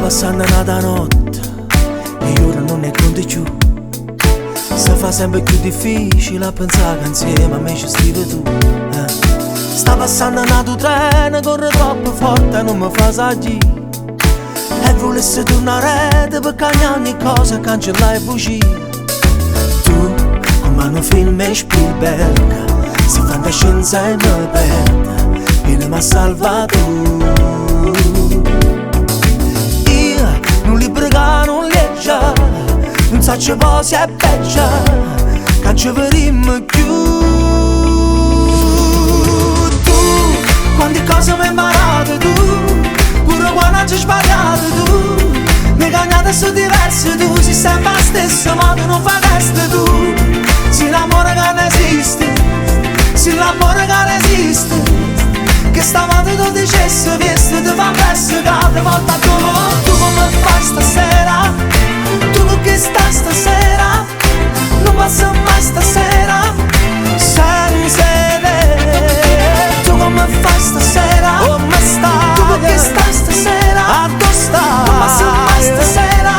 Sta passando n'ata notte e ora non ne conto più. Si fa sempre più difficile a pensare che insieme a me ci stai tu. Eh. Sta passando un treno, corre troppo forte, non mi fa salire. E volessi tornare per cagnare ogni cosa, cancellare bugie. Tu, come un film e Spielberg, si fantascienza e mi perde, e mi ha salvato. Non so poi se è peggio, che ci vedremo più. Tu, quante cose mi hai imparato tu, pure quando ci sbagliato tu, mi hai su diverso tu, sei sempre la stessa, ma tu non fai testa tu. Sei l'amore che non esiste, sei l'amore che non esiste, che stavolta tu dicessi, visto ti fa presto, che ti volta tu, tu come fai stasera? Tu con chi stai stasera? Non passa mai stasera senza te. Tu come fai stasera? Come stai? Tu con chi stai stasera? A dove stai? Non passa mai stasera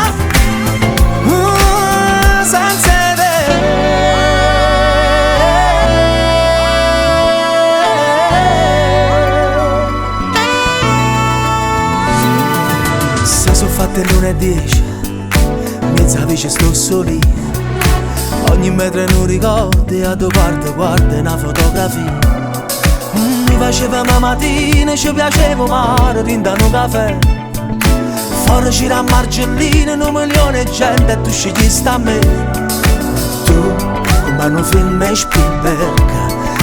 senza te. Se sono fatte l'una e dieci, mezza voce sto solo. Ogni metro non ricordi, a due guarda, guarda una fotografia. Mi faceva la mattina, ci piaceva mare, dinda un caffè. Fuori c'era a Margellina, un milione di gente e tu scegli sta a me. Tu, come un film e Spielberg,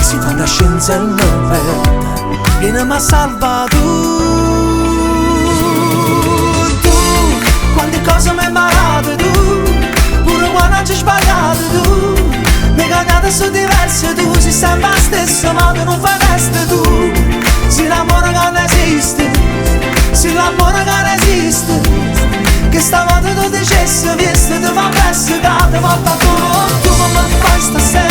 si fantascienza e mi perde, vieni mi salva tu. Tu, quante cose mi hai imparato tu, pure quando ci sbagliato tu, mi hai cagnato su diverso tu, sei sempre la stessa, ma tu non fai testa tu. Sei l'amore che non esiste, sei l'amore che non esiste, che stavolta tu dicessi, visto ti fa presto, che ti volta tu, tu come fai stasera?